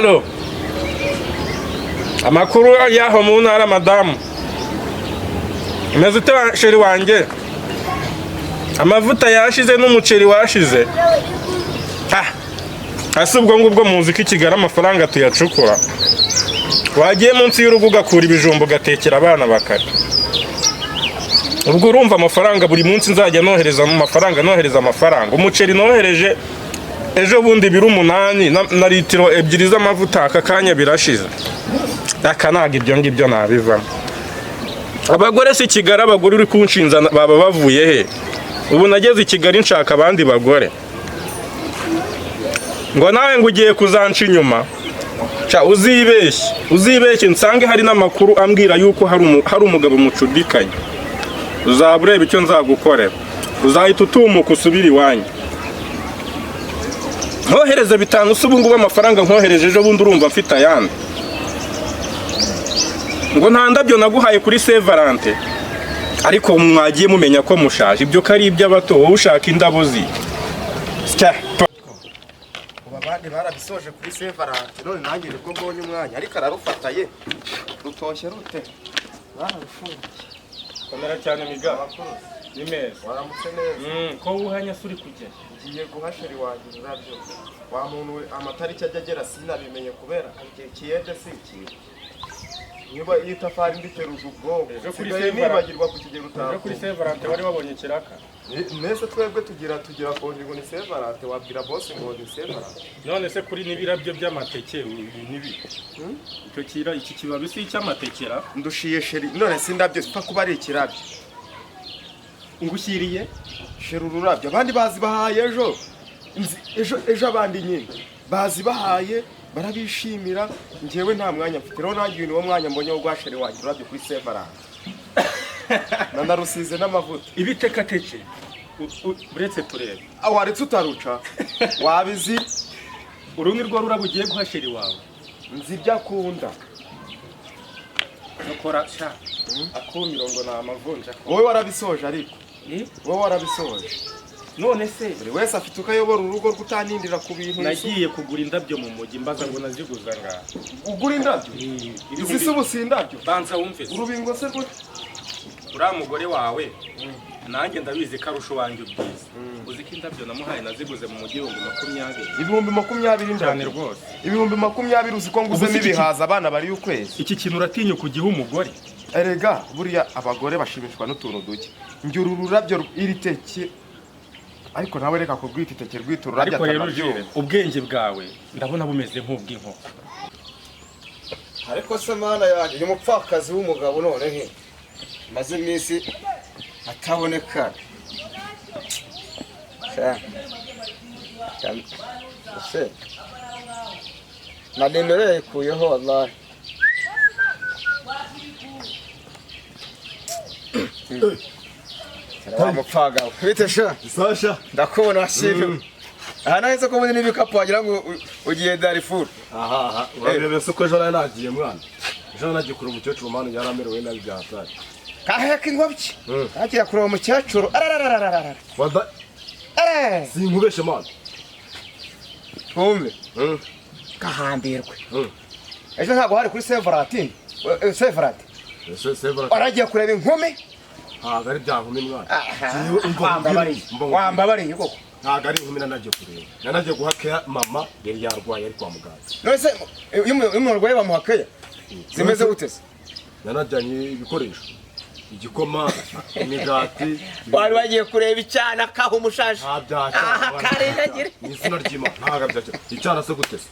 Allo. Amakuru y'aho mu ntara, madamu? Umeze ute chéri wanjye? Amavuta yashize n'umuceri washize. Ah, ese ubwo ngubwo muzi ko i Kigali amafaranga tuyacukura? Wagiye munsi y'urugo ugakura ibijumba, ugatekera abana bakarya. Ubwo urumva amafaranga buri munsi nzajya nohereza amafaranga, nohereza amafaranga. Umuceri nohereje ejo bundi ibiro 8 na litiro 2 z'amavuta, aka kanya birashize. Aka ntabwo ibyo ngibyo nabivamo. Abagore si Kigali, abagore uri kunshinza baba bavuye he? Ubu nageze i Kigali nshaka abandi bagore, ngo nawe ngo ugiye kuzanca inyuma. Ca uzibeshye, uzibeshye nsange hari n'amakuru ambwira yuko hari umugabo mucudikanye. Uzaba ureba icyo nzagukorera, uzahita utumuka usubire iwanyu. Nkohereze 5 se? Ubu ngubu amafaranga nkohereje ejo bundi, urumva mfite ayandi? Ngo nta ndabyo naguhaye kuri Saint Valentin? Ariko mwagiye mumenya ko mushaje, ibyo ko ari iby'abato. Wowe ushaka indabo zi Sya, Ubu abandi barabisoje kuri Saint Valentin, none nanjye nibwo mbonye umwanya. Ariko ararufataye, rutoshye rute? Bararufungiye. Komera cyane miga, ni meza. Waramutse neza. Ko wuhanya se, uri kujya? Ngiye guha chéri wanjye ururabyo. Wa muntu we, amatariki ajya agera sinabimenye kubera igihe kiyede si ikihe. Niba iyo itafari nditeruje ubwonko Ejo kuri nsigaye Saint Valentin. nibagirwa ku kigero Ejo kuri utakumva. Saint Valentin wari wabonye ikiraka? Nese twebwe tugira konji ngo ni Saint Valentin? Wabwira boss ngo ni Saint Valentin? None se kuri n'ibirabyo by'amateke ubu nibi icyo kira, iki kibabi si icy'amatekera? Ndushiye chéri. None si indabyo zipfa kuba ari ikirabyo? Ngushyiriye Chéri ururabyo, abandi bazibahaye ejo. Ejo ejo abandi nyine bazibahaye, barabishimira. Njyewe nta mwanya mfite. Rero nanjye uyu niwo mwanya mbonye wo guha chéri wanjye ururabyo kuri Saint Valentin, nanarusize n'amavuta. Ibitekateke uretse turebe. Aho waretse utaruca wabizi. Uru ni rwo rurabo ugiye guha chéri wawe? Nzi ibyo akunda. Nukora sha akumiro ngo ni amavunja. Wowe warabisoje ariko. Eh? Wowe warabisoje. None se Buri wese afite uko ayobora urugo rwe, utanindira ku bintu. Nagiye kugura indabyo mu mujyi, mbaza ngo naziguza ngaha. Ugura indabyo? Izi si ubu si indabyo? Banza wumve se. Urubingo se rwo? Uriya mugore wawe nanjye ndabizi ko arusha uwanjye ubwiza. Uzi ko indabyo namuhaye naziguze mu mujyi 20,000? 20,000? Cyane. Indabyo? Rwose. 20,000? Uzi ko nguzemo Ubu se ibihaza abana bari ukwezi? Iki kintu uratinyuka ugiha umugore? Erega buriya abagore bashimishwa n'utuntu duke. Njye uru rurabyo, iri teke, ariko nawe reka kurwita iteke, rwita ururabyo. Ariko rero Atanabyumva. Jire, ubwenge bwawe ndabona bumeze nk'ubw'inkoko. Ariko se mana yanjye, uyu mupfakazi w'umugabo none he maze iminsi ataboneka? Sha, ese na nimero yayikuyeho? Wallahi. Wa mupfagawe, bite sha? Sasha. Ndakubona washimwe aha nahise ko ubundi n'ibikapu wagira ngo ugiye Darifuru. Aha urabirebe se ko ejo nari nagiye, mwana? Ejo nari nagiye kureba umukecuru, mwana, yari amerewe nabi bya hatari. Kaheka ingobyi kagiye kureba umukecuru, arararararara. Wada. Are. Sinkubeshe, mwana. Twumve. Gahambirwe. Ejo ntabwo hari kuri Saint Valentin, Saint Valentin? Ese sevara? Waragiye kureba inkumi? Ntabwo ari bya nkumi, mwana. Aha. Umva nkubwire, Wambabariye. umva nkubwire. Wambabariye koko. Ntabwo ari inkumi nanagiye kureba, nanagiye guha keya mama, yari yarwaye, ari kwa muganga. None se iyo umuntu arwaye bamuha keya zimeze gute se? Nanajyanye ibikoresho, igikoma, imigati. Wari wagiye kureba icyana kaho umushaje? Nta byacana. Aha karindagire. Mu izina ry'Imana, ntabwo byacana icyana se gute se?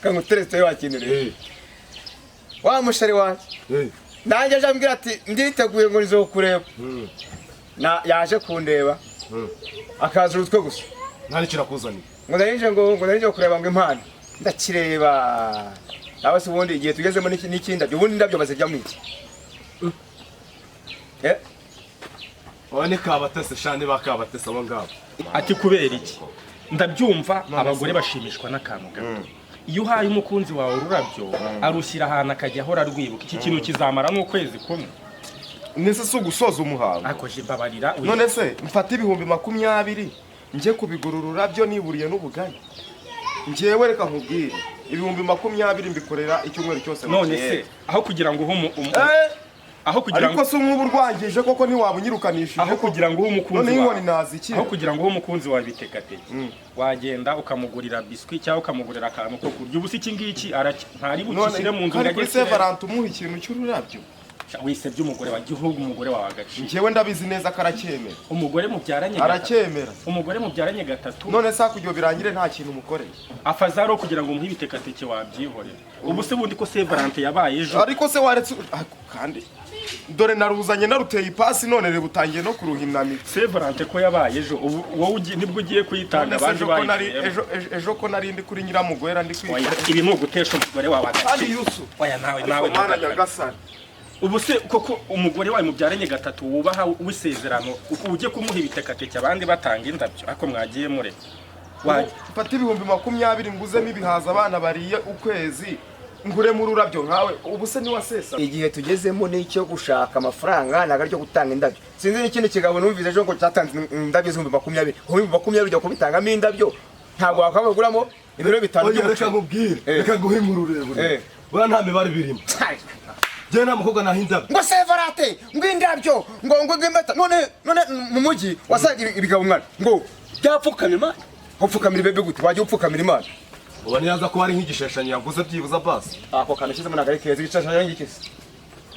Kanguteretse wakinire. Wa mushari wanjye. Nanjye aje ambwira ati nditeguye ngo nizo kureba. Na yaje kundeba. Akaza urutwe gusa. Nta n'ikintu akuzaniye? Ngo narinje kureba ngo impano. Ndakireba. Nawe se ubundi igihe tugezemo n'ikindabyo, ubundi indabyo baziryamo iki? Eh? Aba ni kabatese sha, niba kabatese abo ngabo. Ati kubera iki? Ndabyumva, abagore bashimishwa n'akantu gato. Iyo uhaye umukunzi wawe ururabyo, arushyira ahantu akajya ahora arwibuka. Iki kintu kizamara n'ukwezi kumwe. Nese si ugusoza umuhango? Akoje mbabarira. None se mfate 20,000 njye kubigura ururabyo niburiye n'ubugari? Njyewe reka nkubwire, 20,000 mbikorera icyumweru cyose mu None kirere. se aho kugira ngo uhe Eh, aho kugira ariko ngo se nk'ubu urwangije koko ntiwaba unyirukanishije aho koko? kugira ngo uhe umukunzi None wawe inkoni nazikira. Aho kugira ngo uhe umukunzi wawe ibitekateke, wagenda ukamugurira biswi cyangwa ukamugurira akantu ko kurya. Ubu se iki ngiki ntari bukishyire mu nzu Kandi ngo kuri ajye Saint Valentin umuha ikintu cy'ururabyo? Wisebye umugore wa gihugu, umugore wawe agaciro. Njyewe ndabizi neza ko aracyemera. Umugore mubyaranye gatatu. Aracyemera. Umugore mubyaranye gatatu. None se kugira birangire nta kintu umukoreye? Afazaro kugira ngo umuhe ibitekateke wabyihorera. Ubu se bundi ko Saint Valentin yabaye ejo? Ariko se waretse ariko kandi dore naruzanye naruteye ipasi, none reba utangiye no kuruhinamira. Saint Valentin ko yabaye ejo, ubu wowe nibwo ugiye kuyitanga? None se Abandi ejo ko nari bayivuyemo. ejo ko nari ndi kuri nyiramugwera ndi Oya, kwiga. ibi ni ugutesha umugore wawe Kandi agaciro. Yusu, Oya, nawe nawe ariko Mana ntugakabye. nyagasani. Ubu se koko umugore wawe mubyaranye gatatu wubaha w'isezerano, ujye kumuha ibitekateke abandi batanga indabyo? Ariko mwagiye mure wajya Mfate 20,000 nguzemo ibihaza abana bariye ukwezi, nguremo ururabyo nkawe? Ubu se niwasesa? Igihe tugezemo ni icyo gushaka amafaranga, ntabwo ari icyo gutanga indabyo. Sinzi n'ikindi kigabo numvise ejo ngo cyatanze indabyo 20,000. 20,000 ujya kubitangamo indabyo, ntabwo wakabaguramo ibiro 5 Oya, reka by'umuceri. nkubwire. Eh. Reka nguhe inkuru urebure. Eh. Buriya nta mibare birimo. Njyewe nta mukobwa naha indabyo. Ngo Saint Valentin, ngo indabyo, ngo impeta. None mu mujyi wasanga ibigabo mwana ngo byapfukamye Imana. Upfukamira ibebe gute? Wajya upfukamira Imana? Uba niyaza kuba ari nk'igisheshanyo yaguze byibuza basi. Ako kantu ushyizemo ntabwo ari keza. Igishushanyo ngikise.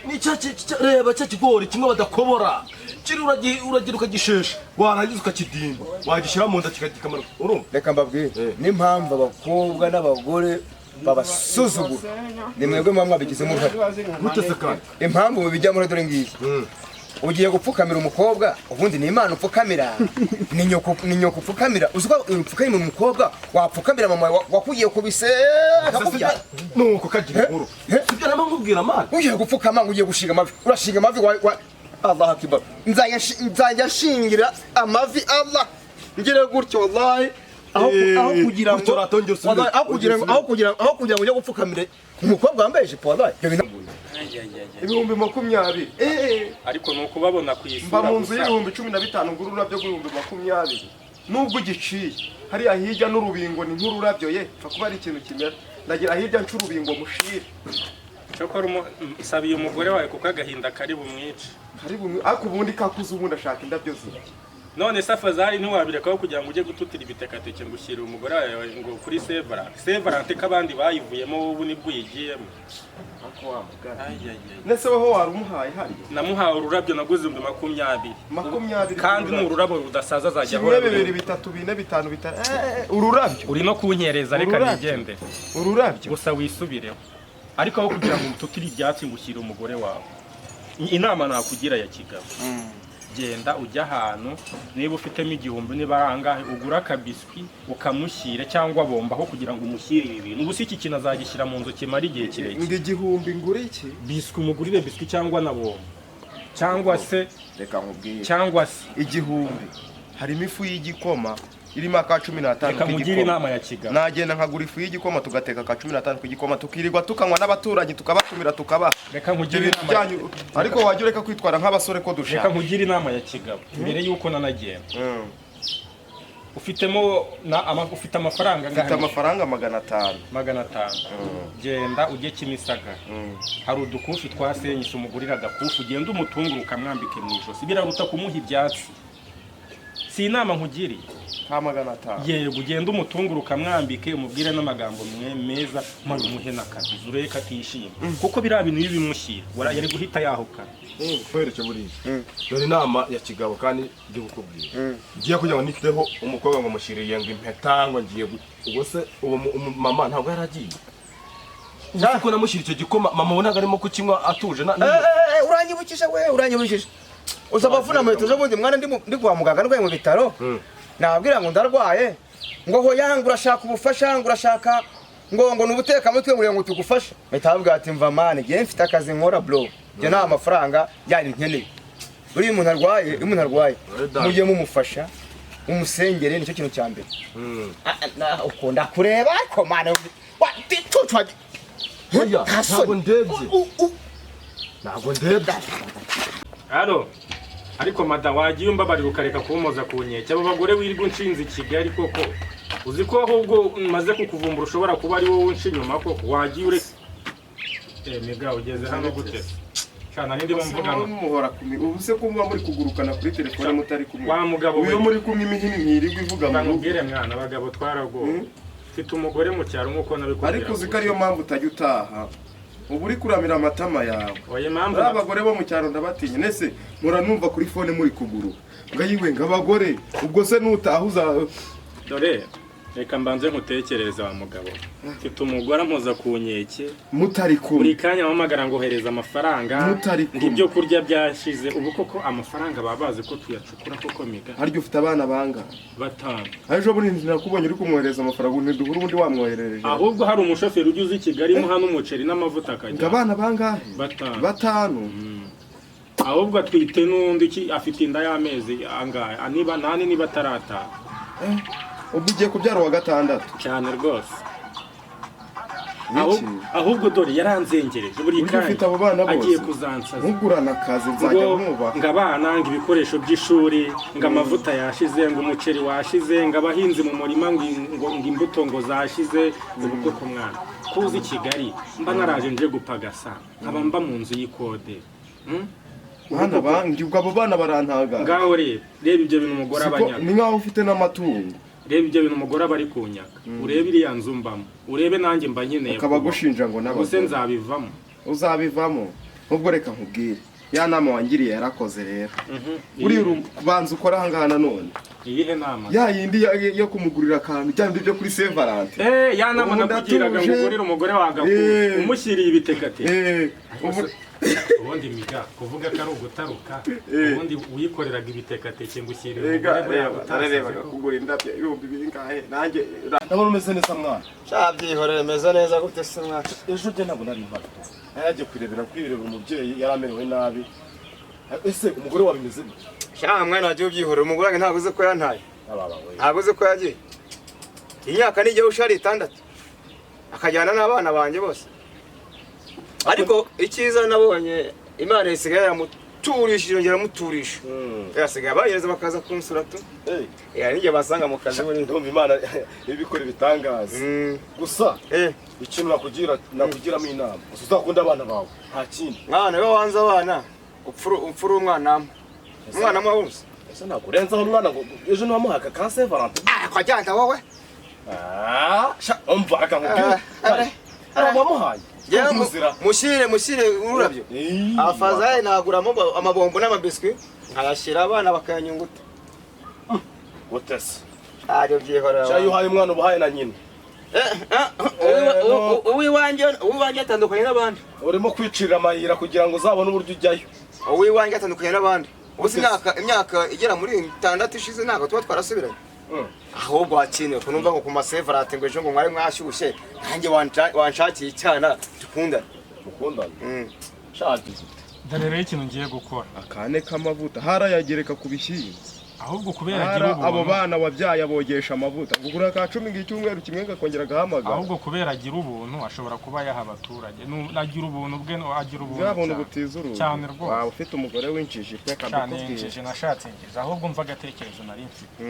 Ni cya reba cya kigori kimwe badakobora kiri, uragira ukagishesha, warangiza ukakidimba, wagishyira mu nda kikamanuka, urumva? Reka mbabwire. Eh. N'impamvu abakobwa n'abagore babasuzugura ni mwebwe muba mwabigizemo uruhare. Gute se kandi? Impamvu mubijyamo dore ngiyi: ugiye gupfukamira umukobwa, ubundi ni Imana upfukamira, ni nyoko upfukamira. Uzi ko upfukamira umukobwa, wapfukamira mama wakugiye kubise akakubyara? Nuko kagira inkuru. Eh? Sibyo nama nkubwira, man. Ugiye gupfukama ngo ugiye gushinga amavi, urashinga amavi wa Allah akibar. Nzajya nshingira amavi Allah ngire gutyo, wallahi, aho Eh, kugira ngo gutyo ratongera usubire. Wallahi, aho kugira ngo ujye gupfukamire umukobwa wambaye ijipo, wallahi ibyo bintu. 20,000, eh. Ariko ni ukubabona ku Mba isura mu nzu gusa. y'15,000, ngura ururabyo rw'ibihumbi 20, nubwo ugiciye hariya hirya n'urubingo ni nk'ururabyo ye, pfa kuba ari ikintu kimera. Ndagira hirya nca urubingo mushire. Cyokora nsabiye umugore wawe kuko agahinda kari bumwice. Kari bumwe, ariko ubundi kakuze, ubundi ashaka indabyo ze. None se afazari ntiwabirekaho kugira ngo ujye gututira ibitekateke ngo ushyire umugore wawe ngo kuri Saint Valentin? Saint Valentin ko abandi bayivuyemo, wowe ubu nibwo uyigiyemo? Ariko wa mugani. Ay, ay, ay. Nese weho wari umuhaye hariya? Namuhawe ururabyo naguze 20,000. 20. Kandi ni ururabo rudasaza, azajya Kimwe, ahora bibiri, arureba. bitatu, bine, bitanu, bitanu, ururabyo. Uri no kunyereza, reka Ururabyo. nigendere. Ururabyo. Gusa wisubireho, ariko aho kugira ngo umututire ibyatsi ngo ushyire umugore wawe, inama nakugira ya kigabo, genda ujya ahantu, niba ufitemo 1000, niba ari angahe, ugura akabiswi ukamushyira cyangwa bomba, aho kugira ngo umushyire ibi bintu. Ubu si iki kintu azagishyira mu nzu kimara igihe kirekire? Ngo 1000 ngure iki? Biswi, umugurire biswi cyangwa na bombo cyangwa se Reka nkubwire. cyangwa se 1000 harimo ifu y'igikoma irimo aka 15 Reka nkugire k'igikoma. inama ya kigabo. Nagenda nkagura ifu y'igikoma, tugateka aka 15 k'igikoma, tukirirwa tukanywa n'abaturanyi tukabatumira tukabaha. Reka Ibyo nkugire bintu inama. byanyu, ariko wajya ureka kwitwara nk'abasore ko Reka dushaka. nkugire inama ya kigabo mbere y'uko nanagenda. Ufitemo ufite amafaranga Mfite angahe? amafaranga 500. 500. Genda ujye Kimisagara, hari udukufi twa senyisi, umugurira agakufi, ugende umutunguru ukamwambike mu ijosi, biraruta kumuha ibyatsi. Si inama nkugiriye? Ka 500? Yego, ugende umutunguru ukamwambike, umubwire n'amagambo meza, maze umuhe n'akabizu, urebe ko atishimye, kuko biriya bintu iyo ubimushyira yari guhita yahukana. Nkwereke buriya, dore inama ya kigabo kandi ndi kukubwira. Ngiye kugira ngo niteho umukobwa ngo mushyiriye ngo impeta, ngo ngiye ubwo se uwo mama ntabwo yari agiye? Uzi ko namushyira icyo gikoma, mama ubonaga arimo kukinywa atuje Uranyibukije we, uranyibukije. Uza abavuna muheto ejo bundi mwana ndi kwa muganga ndwaye mu bitaro, nababwira ngo ndarwaye, ngo hoya, ngo urashaka ubufasha, ngo urashaka ngo ni ubutekamutwe ngo tugufashe. Mpita babwira ati: "Mva man, ngiye mfite akazi nkora bro, njye nta mafaranga yanyu nkeneye." Buriya umuntu arwaye, iyo umuntu arwaye mujye mumufasha, umusengere, nicyo kintu cya mbere. Ah, ah, ukunda kureba, ariko man wa Oya, nta soni. Ntabwo ndebye. Ntabwo ndebye. Halo, ariko mada wagiye umbabarira ukareka kumpoza ku nkeke, abo bagore wirirwa unshinze i Kigali koko. Uzi ko ahubwo maze kukuvumbura ushobora kuba ari wowe unca inyuma koko? Wagiye ureka. Mega, ugeze hano gute? Shana nindi mvugano. Muhora kumi ubu se ko muba muri kugurukana kuri telefone mutari kumwe? Wa mugabo we. Uyu muri kumwe imihini ntirirwa ivuga mu rugo. Bamubwire mwana, abagabo twaragowe. Mfite umugore mu cyaro nk'uko nabikubwira. Ariko uzi ko ariyo mpamvu utajya utaha, uba uri kuramira amatama yawe. Oya, impamvu Ari abagore bo mu cyaro ndabatinya. Nese mpora numva kuri phone muri kuguruka, ngo ayiwe, ngo abagore. Ubwo se nutaha uza Dore reka mbanze nkutekerereze, wa mugabo. Mfite umugore ampoza ku nkeke mutari buri kumwe. kanya, ampamagara ngo ohereza amafaranga, Mutari ngo kumwe. ibyo kurya byashize. Ubu koko amafaranga baba bazi ko tuyacukura koko, Miga? Harya ufite abana bangahe? 5. Ejo bundi nakubonye uri kumwohereza amafaranga, ntiduhura, ubundi wamwoherereje. Ahubwo hari umushoferi ujya uza i Kigali muha n'umuceri n'amavuta Ngo akajya. abana bangahe? 5. 5. Ahubwo atwite n'undi afite inda y'amezi angahe? Niba nani, niba atarataha. Ubwo ugiye kubyara uwa gatandatu? Cyane rwose. Iki? Ahubwo dore yaranzengereje buri Burya kanya. ufite abo bana bose? Agiye kuzansaza. Ntugurane akazi, nzajya Ngo nkubaha. ngo abana, ngo ibikoresho by'ishuri, ngo amavuta yashize, ngo umuceri washize, ngo abahinzi mu murima ngo imbuto ngo zashize. Ubu koko mwana, kuza i Kigali mba naraje nje gupagasa, nkaba mba mu nzu y'ikode? Bana bangi, ubwo abo bana barantaga. Ngaho reba, reba ibyo bintu umugore Siko, abanyaga. Ni nkaho ufite n'amatungo. Reba ibyo bintu umugore aba ari kunyaga, urebe iriya nzu mbamo, urebe nanjye mba nkeneye Akaba kubaho. agushinja ngo Ubuse n'abagore. nzabivamo? Uzabivamo. Ubwo reka nkubwire, ya nama wangiriye yarakoze rero. Buriya kubanza ukora ahangaha nanone. Iyihe nama? Ya yindi yo kumugurira akantu, bya bindi byo kuri Saint Valentin. Ya nama Ubu nakugiraga ngo ndatuje. ugurire umugore wawe agakunda, umushyiriye ibitekateka. Ubu Ubundi Miga, kuvuga ko ari ugutaruka, ubundi wikoreraga ibitekateke ngo ushyirire Rega, umugore buriya reba, utasaze nararebaga ko. kugura indabyo ibihumbi bingahe nanjye? Ndabona umeze neza, mwana. Sha, byihorere, meze neza gute se mwana? Ejo njye ntabwo nari mpari, nari kurebera kwirebera umubyeyi, yari amerewe nabi. Ese umugore wawe bimeze bite? Sha mwana, wagiye ubyihorera. Umugore wanjye ntabwo uzi ko yantaye. Ababa we! Ntabwo uzi ko yagiye. Imyaka n'igihe ushari 6, akajyana n'abana banjye bose. Ariko icyiza nabonye, Imana isigaye yaramuturishije, yongera amuturisha. Yasigaye abahereza bakaza kunsura tu. Hari n'igihe basanga mu kazi buriya. Ndumva Imana ibikora ibitangaza. Gusa ikintu nakugiramo inama gusa, uzakunda abana bawe, nta kindi. Mwana, iyo wanze abana upfura umwana umwana wose. Ese ntabwo urenzaho umwana ngo ejo ntiwamuhaga ka Saint Valentin? Ah, kwajyana wowe. Ah, sha, umva, reka nkubwire, ntabwo wamuhaye. Yewe, Muzira. mushyire ururabyo. Afazaye naguramo amabombo n'amabiswi, nkayashyira abana bakayanyunguta. Gute se? Ntabyo, byihorera. Sha, iyo uhaye umwana uba uhaye na nyina. Uwiwanjye atandukanye n'abandi. Urimo kwicirira amayira kugira ngo uzabone uburyo ujyayo. Uwiwanjye atandukanye n'abandi. Ubu se imyaka igera muri 6 ishize ntabwo tuba twarasubiranye? Ahubwo wakenewe ko numva ngo ku ma Saint Valentin, ngo ejo ngo mwari mwashyushye, nanjye wanshakiye icyana dukundana. Mukundana? Sha, byiza. Dore rero ikintu ngiye gukora. Akane k'amavuta harayagereka ku bishyimbo. Ahubwo kubera agira Hara abo ubuntu bana wabyaye abogesha amavuta, kugura ka 10 ngo icyumweru kimwe kakongera agahamagara. Ahubwo kubera agira ubuntu ashobora kuba yaha abaturage. Agira ubuntu bwe, agira ubuntu Bwa buntu cyane. butiza urugi. Cyane rwose. Waba ufite umugore w'injiji pe. Cyane. Kabikubwira. Injiji nashatse injiji. Ahubwo mva agatekerezo nari mfite,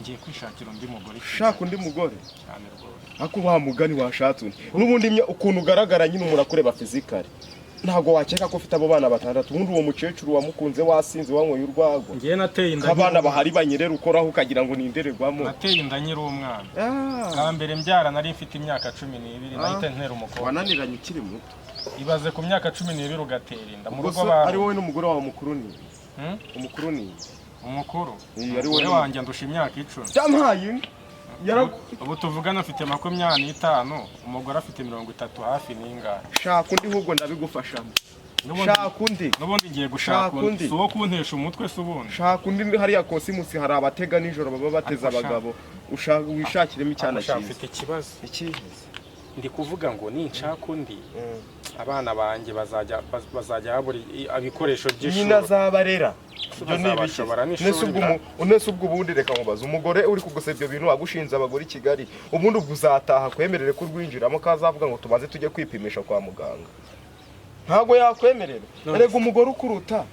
ngiye kwishakira undi mugore. Shaka undi mugore? Cyane rwose. Ako wa mugani, washatse undi n'ubundi ukuntu ugaragara nyine, umuntu akureba physical ntabwo wakeka ko ufite abo bana 6. Ubundi uwo mukecuru wamukunze wasinze, wanyweye urwagwa? Ngiye nateye inda Nk'abana bahari banyerera ukoraho ukagira ngo ni indorerwamo. Nateye inda nkiri umwana. Ah, Bwa mbere mbyara nari mfite imyaka 12, nahita ntera umukobwa. Wananiranye ukiri muto. Ibaze ku myaka 12 ugatera inda mu Ubwo rugo se bawe. ari wowe n'umugore wawe, mukuru ni Hmm? Umukuru ni Umukuru? Iya, ari wowe. Umugore wanjye andusha imyaka 10. Byampaye inka. Ubu tuvugana afite 25, umugore afite 30 hafi n'ingahe. Shaka undi ahubwo, ndabigufashamo. Shaka undi. N'ubundi ngiye gushaka Shaka undi. undi. Si uwo kuntesha umutwe se ubundi? Shaka undi. Hariya kosimusi hari abatega nijoro baba bateze Ariko abagabo. Ushaka wishakiremo icyana Ariko sha, cyiza. mfite ikibazo. Ikihe? Ndi kuvuga ngo ninshaka undi, abana banjye bazajya babura ibikoresho Nyina by'ishuri. azabarera. Ibyo ni ibiki? Bazabashobora n'ishuri? Nese ubwo ubundi reka nkubaze, umugore uri kugusaba ibyo bintu agushinze abagore i Kigali, ubundi ubwo uzataha kwemerere ko urwinjiramo, kazavuga ngo tubanze tujye kwipimisha kwa muganga? Ntabwo yakwemerera. None Erega umugore ukuruta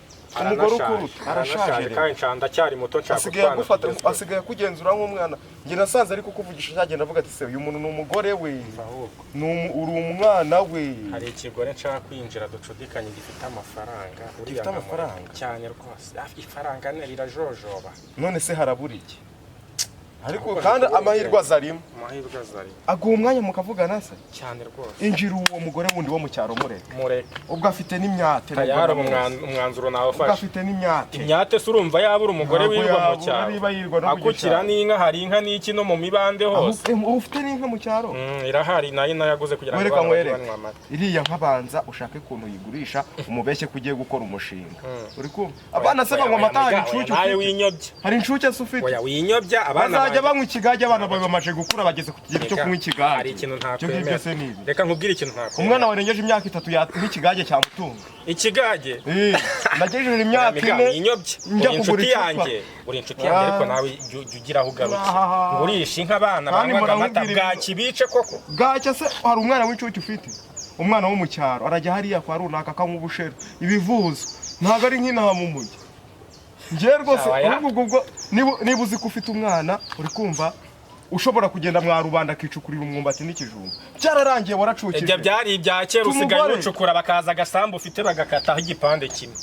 Umugore ukuruta arashaje Aranashaje rero. kandi ndacyari muto, nshaka Asigaye utwana agufata, tugezweho. asigaye akugenzura nk'umwana. Njye nasanze ari kukuvugisha, cyagenda avuga ati: "Se uyu muntu ni umugore we?" Ahubwo Uri umwana we. Hari ikigore nshaka kwinjira ducudikanye, gifite amafaranga uriya. Gifite amafaranga? Cyane rwose. Ah, ifaranga ne rirajojoba. None se harabura iki ariko? Ahubwo Kandi ni amahirwe azarimo. Amahirwe azari. Aguha umwanya mukavugana se? Cyane rwose. Injira uwo mugore wundi wo mu cyaro, mureke. Mureke. Ubwo afite n'imyate nubwo Tayari. ndamuzi. Umwanzuro nawe Ubwo ufashe. afite n'imyate. Imyate se urumva yabura umugore Ntabwo wirirwa mu yabura, cyaro? niba yirirwa no mu Akukira gishanga. n'inka, hari inka n'iki no mu mibande hose. Ubu ufite n'inka mu cyaro? Irahari, nayo nayaguze kugira ngo Wereka abana bajye nkwereke. banywa amata. Iriya nkabanza ushake ukuntu uyigurisha, umubeshye ko ugiye gukora umushinga. Uri kumva abana se Oya, banywa oya, amata? Hari oya, inshuke nawe ufite? winyobya. Hari inshuke se ufite? Oya, winyobya abana Bazajya banjye. banywa ikigage. Abana bawe bamaze gukura, bageze ku kigero cyo Reka, kunywa ikigage. hari ikintu Ibyo ngibyo ntakwemera. se ni ibi? Reka nkubwire ikintu ntakwemera. Umwana warengeje imyaka 3 yanywa ikigage cyamutunga? Ikigage? Nagejeje imyaka Miga, 4 winyobye. njya Uri kugura inshuti icupa. yanjye, uri inshuti yanjye, ariko nawe jya ugira aho ugarukira. Ngurisha inka abana Kandi banywaga amata muramubwira bwaki bice koko? Bwacya se hari umwana w'incuke ufite? Umwana wo mu cyaro arajya hariya kwa runaka akanywa ubushera, ibivuzo, ntabwo ari nk'inaha mu mujyi. Njyewe rwose Sawa ya. ahubwo ubwo niba uzi ko ufite umwana, uri kumva, ushobora kugenda mwa rubanda akicukurira umwumbati n'ikijumba, byararangiye, waracukije. Ibyo byari ibya kera. Usigaye Tumugore. ucukura bakaza agasambu ufite bagakataho igipande kimwe.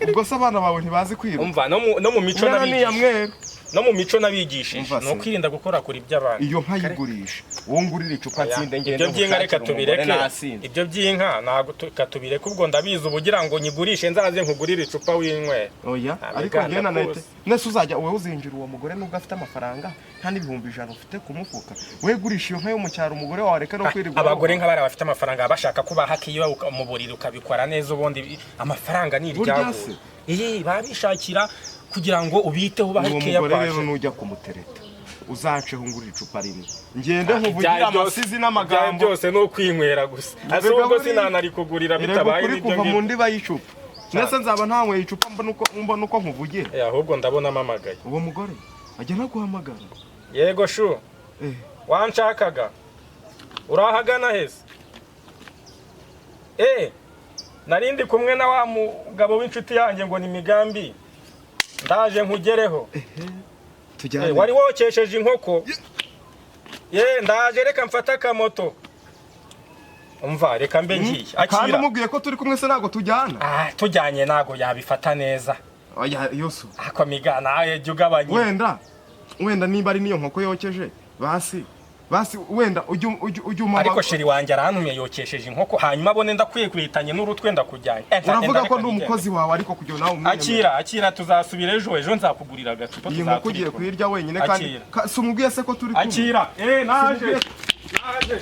Ubwo se abana bawe ntibazi kwiba? Umva, no mu mico Umwana ni nabigishije, iyamweru. no mu mico nabigishije Umva se. ni ukwirinda gukorakora iby'abandi. Iyo nkayigurisha, wowe ngurira icupa nsinde, ngende Ibyo by'inka reka ngushakire umugore tubireke. nasinze. Ibyo by'inka ntabwo reka tubireke. Ubwo ndabizi, uba ugira ngo nyigurishe nzaze nkugurire icupa winywera. Oya. Nta Ariko miganda njyewe nanahite rwose. nese uzajya wowe uzinjira uwo mugore nubwo afite amafaranga, nta n'100,000 ufite ku mufuka? We gurisha iyo nka yo mu cyaro, umugore wawe areke no kwirirwa. Abagore nk'abari bafite amafaranga baba bashaka kubaha akiyo mu buriri ukabikora neza. Ubundi amafaranga ni Burya iryago. se? Iyi baba bishakira kugira ngo ubiteho, ubahe Uwo keya. mugore rero Kwaje. nujya kumutereta uzaceho ngurira icupa rimwe, ngende nkuvugire Ibyawe byose- amasizi ibyawe n'amagambo. byose ni ukwinywera gusa. Ase Erega ubwo sinanarikugurira erega bitabaye ukuri n'ibyo kuva mu ngibyo. ndiba y'icupa. Nese nzaba ntanyweye icupa mbona uko nkuvugira? Ahubwo ndabona amamagaye. Uwo mugore ajya naguhamagara? Yego shu. Wanshakaga? Urahagana hese? Narindi kumwe na wa mugabo w'inshuti yanjye ngo ni Migambi, ndaje nkugereho. Tujyane. Wari wokesheje inkoko ye, ndaje, reka mfate akamoto. Umva, reka mbe ngiye. Kandi Akira. umubwiye ko turi kumwe se ntabwo tujyana? Ah, tujyanye ntabwo yabifata neza. Oya Yusu. Ako miga, nawe jya ugabanya. Wenda niba ari n'iyo nkoko yokeje, basi basi wenda ujye umama. Ariko chéri wanjye arantumye, yokesheje inkoko, hanyuma abone ndakwiye n'urutwe ndakujyanye. Uravuga Enda ko reka ndi nigende. umukozi wawe, ariko kugira nawe umwiyemere. Akira, akira, tuzasubira ejo. Ejo nzakugurira agacupa. Iyi nkoko ugiye Tuzaturikura. kuyirya wenyine kandi Akira. si umubwiye se ko turi kumwe? Akira, naje, naje.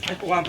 Ariko wampa